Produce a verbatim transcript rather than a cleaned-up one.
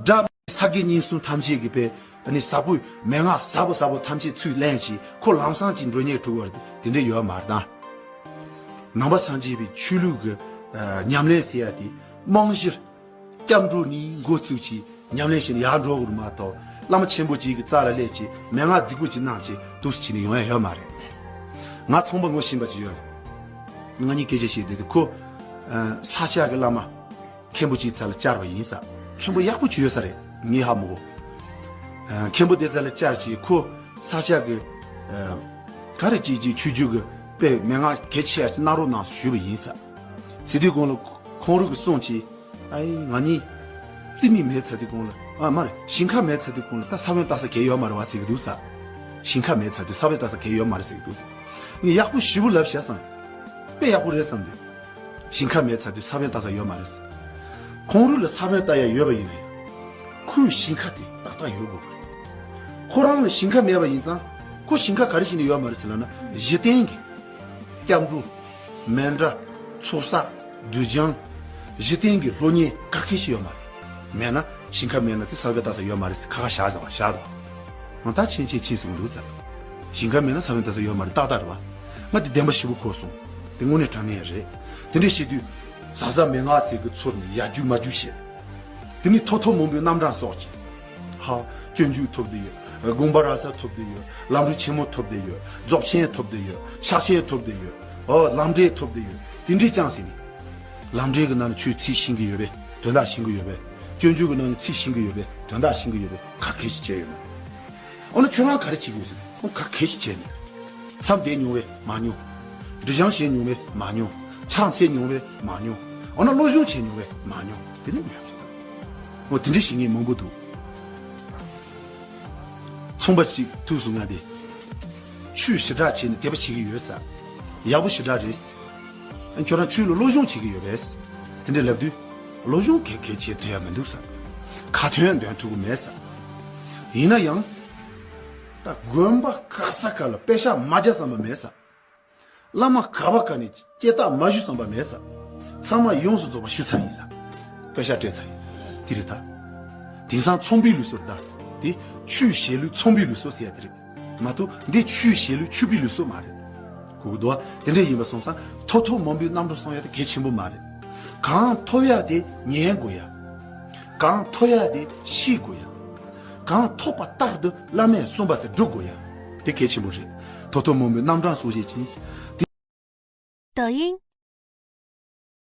སྒྲ་མེད་ས་དགེ་བསྙེན་ཟུང་ཐམས་ཅད་ཀྱི་དཔེ་ནི་ཟབ་པོའི་མན་ངག་ཟབ་པོ་ཟབ་པོ་ཐམས་ཅད་ཚུར་ལེན་ཞིང་ཁོ་ལམ་སང་ཅིག་འགྲོ་ཉེན་འགྲོ་བར་དེ་འདྲ་ཡོད་མ་རེད་ད། ནང་པ་སངས་རྒྱས་པའི་ཆོས་ལུགས་ཀྱི་ཉམས་ལེན་ཟེར་ཡ་དེ་རྨང་གཞིར་སྐྱབས་འགྲོ་ནས་འགོ་བཙུགས་ཀྱིས་ཉམས་ལེན་བྱས་ནས་ཡར་འགྲོ་དགོས་རེད་མ་གཏོགས། བླ་མ་ཆེན་པོ་ཅིག་གི་རྩ་ལ་སླེབས་ཀྱིས་མན་ངག་རྫིག་པོ་ཅིག་གནང་ཀྱིས་འདུག་སེ་བྱས་ནས་ཡོང་ཡ་ཡོད་མ་རེད། ང་ཚོང་པ་ངོ་ཤེས་པ་ཅིག་ཡོད་རེད། ང་གཉིས་སྐད་ཆ་བཤད་བསྡད་དུས་ཁོ་ས་སྐྱ་གི་བླ་མ་མཁན་པོ་ཅིག་རྩ་ལ་བཅར་བ་ཡིན་ས། མཁན་པོ་ཡག་པོ་ཅིག་ཡོད་ས་རེད། ངས་ཧ་མ་གོ། མཁན་པོ་དེ་རྩ་ལ་བཅར་ཀྱིས་ཁོ་ས་སྐྱ་གི་ག་རེ་ཅིག་ཅིག་ཆོས་བརྒྱུད་ཀྱི་དཔེ་མན་ངག་གལ་ཆེ་ཡ་ཅིག་གནང་རོགས་གནང་ཞུས་པ་ཡིན་ས། ཟེར་དུས་གོང་ལ་ཁོང་རང་གིས་གསུངས་ཀྱིས། ཨ་ཡེ་ང་གཉིས་རྩིས་མེད་མེད་ཚར་དུས་གོང་ལ། ཨ་མ་རེད། ཞིང་ཁ་མེད་ཚར་དུས་གོང་ལ་ད་ས་བོན་བཏབ་ས་གལ་ཡོད་མ་རེད་བ་ཟེར་གི་འདུག་ས། ཞིང་ཁ་མེད་ཚར་དུས་ས་བོན་བཏབ་ས་གལ་ཡོད་མ་རེད་ཟེར་གི་འདུག་ས། ངས་ཡག་པོ་ཞེ་པོ་ལབ་བཞག་བསམ། དཔེ་ཡག་པོ་རེད་བསམ་དུས། ཞིང་ཁ་མེད་ཚར་དུས་ས་བོན་བཏབ་ས་ཡོད་མ་རེད་ཟེར། ཁོང་རང་ལ་ས་བོན་བཏབ་ཡ་ཡོད་པ་ཡིན་ན་ཡང་ཁོའི་ཞིང་ཁ་དེ་ཏག་ཏག་ཡོད་དགོས་པ་རེད། ཁོ་རང་ལ་ཞིང་ཁ་མེད་པ་ཡིན་ཙང་ཁོ་ཞིང་ཁ་ག་རེ་བྱས་ནས་ཡོད་མ་རེད་ཟེར་ལབ་ན། གཞི་རྟེན་གྱི་སྐྱབས་འགྲོ། མཎྜལ། ཚོགས་བསགས། སྒྲིབ་སྦྱང་། གཞི་རྟེན་གྱི་སློབ་གཉེར་ག་གེ་ཞིག་ཡོད་མ་རེད། མེད་ན་ཞིང་ཁ་མེད་ན་དེ་ས་བོན་བཏབ་ས་ཡོད་མ་རེད་ཟེར་ཁ་ཁ་བཞག་བཞག་བཞག་འདུག་ང་ད་ཕྱིན་ཆད་ཕྱིན་ཟིན་འདུག་ཟེར། ཞིང་ཁ་མེད་ན་ས་བོན་བཏབ་ས་ཡོད་མ་རེད། ཏག་ཏག་རེད་བ། ང་དེ་བདེན་པ་ཞེ་པོ་གོ་སོང་། དེ་དངོས་གནས་དྲང་གནས་རེད། དེ་འདྲ་བཤད་དུས་གཟའ་གཟའ་མན་ངག་ཟེར་གི་ཚུར་ནས་ཡར་རྒྱུག་མར་རྒྱུག་བྱེད། དེ་ནས་ཐོབ་ཐང་མང་པོའི་རྣམ་གྲངས་སོགས་ཀྱིས། ཧ། སྤྱོད་འཇུག་ཐོབ་བསྡད་ཡོད། དགོངས་པ་རབ་གསལ་ཐོབ་བསྡད་ཡོད། ལམ་རིམ་ཆེན་མོ་ཐོབ་བསྡད་ཡོད། རྫོགས་ཆེན་ཐོབ་བསྡད་ཡོད། ཕྱག་ཆེན་ཐོབ་བསྡད་ཡོད། ཨོ་ལམ་འབྲས་ཐོབ་བསྡད་ཡོད། དེ་འདྲས་ཀྱང་ཟེར་ནས། ལམ་འབྲས་ཀྱི་ནང་ནས་ཆོས་ཚིག་ཤེས་ཀྱི་ཡོད་པས་དོན་དག་ཤེས་ཀྱི་ཡོད་པས། སྤྱོད་འཇུག་གི་ནང་ནས་ཚིག་ཤེས་ཀྱི་ཡོད་པས་དོན་དག་ཤེས་ཀྱི་ཡོད་པས་ག་གེ་ཞིག་བྱས་ཡོད་ན། འོ་ན་ཁྱོད་རང་ག་རེ་བྱེད་དགོས་ཟེར། འོ་ག་གེ་ཞིག་བྱས་ནས། མཚམས་བསྡད་མྱོང་བས་མ་མྱོང་། སྒྲིབ་སྦྱང་བྱས་མྱོང་བས་མ་མྱོང་། ཕྱག་འཚལ་མྱོང་བས་མ་མྱོང་། འོ་ན་བློ་སྦྱོང་བྱས་མྱོང་བས་མ་མྱོང་། དེ་ནི་མྱོང་། འོ་དེ་འདྲ་ཞིག་ངས་མང་པོ་འདུག་ཚོང་པ་ཞིག་ཐུག་སོང་ང་དེ། ཆོས་ཞེ་དྲག་བྱས་ནས་དད་པ་བྱེད་ཀྱི་ཡོད་ས། ཡག་པོ་ཞེ་དྲག་རེད། ཁྱོད་རང་ཆོས་ལ་བློ་སྦྱོང་བྱེད་ཀྱི་ཡོད་པས། དེ་འདྲ་ལབ་དུས། བློ་སྦྱོང་གལ་གལ་བྱེད་ཐུབ་ཡ་མི་འདུག་ས། ཁ་ཏོན་འདོན་ཐུབ་ཀྱི་མེད་ས། ཡིན་ན་ཡང་། ད་དགོན་པ་ག་ས་ག་ལ་པེ་ཤག་མ་རྒྱག་བསམ་པ་མེད་ས། བླ་མ་ག་བ་ག་ནས་སྐྱེ་རྟགས་མ་ཞུ་བསམ་པ་མེད་ས། ཚང་མ་ཡོངས་སུ་རྫོགས་པ་ཞུ་ཚར་ཡིན་ས། པེ་ཤག་སྤྲད་ཚར་ཡིན་ས། དེ་རེད་ད། དེང་སང་ཚོང་པའི་ལུགས་སྲོལ་ད། དེ་ཆོས་བྱེད་ལུགས་ཚོང་པའི་ལུགས་སྲོལ་ཟེར་ཡ་དེ་རེད། མ་གཏོགས་འདི་ཆོས་བྱེད་ལུགས་ཆོས་པའི་ལུགས་སྲོལ་མ་རེད། གོ་གི་འདུག་བ། དེ་འདྲ་ཡིན་པ་སོང་ཙང་ཐོབ་ཐང་མང་པོའི་རྣམ་གྲངས་གསུང་ཡ་དེ་གལ་ཆེན་པོ་མ་རེད། གང་ཐོབ་ཡ་དེ་ཉན་དགོས་ཡ། གང་ཐོབ་ཡ་དེ་ཤེས་དགོས་ཡ། གང་ཐོབ་པ་རྟག་ཏུ་བླ་མས་གསུངས་པ་དེ་སྒྲུབ་དགོས་ཡ། དེ་གལ་ཆེན་པོ་རེད། ཐོབ་ཐང་མང་པོའི་རྣམ་གྲངས་གསུང་བཤད་ཅིང་། 抖音，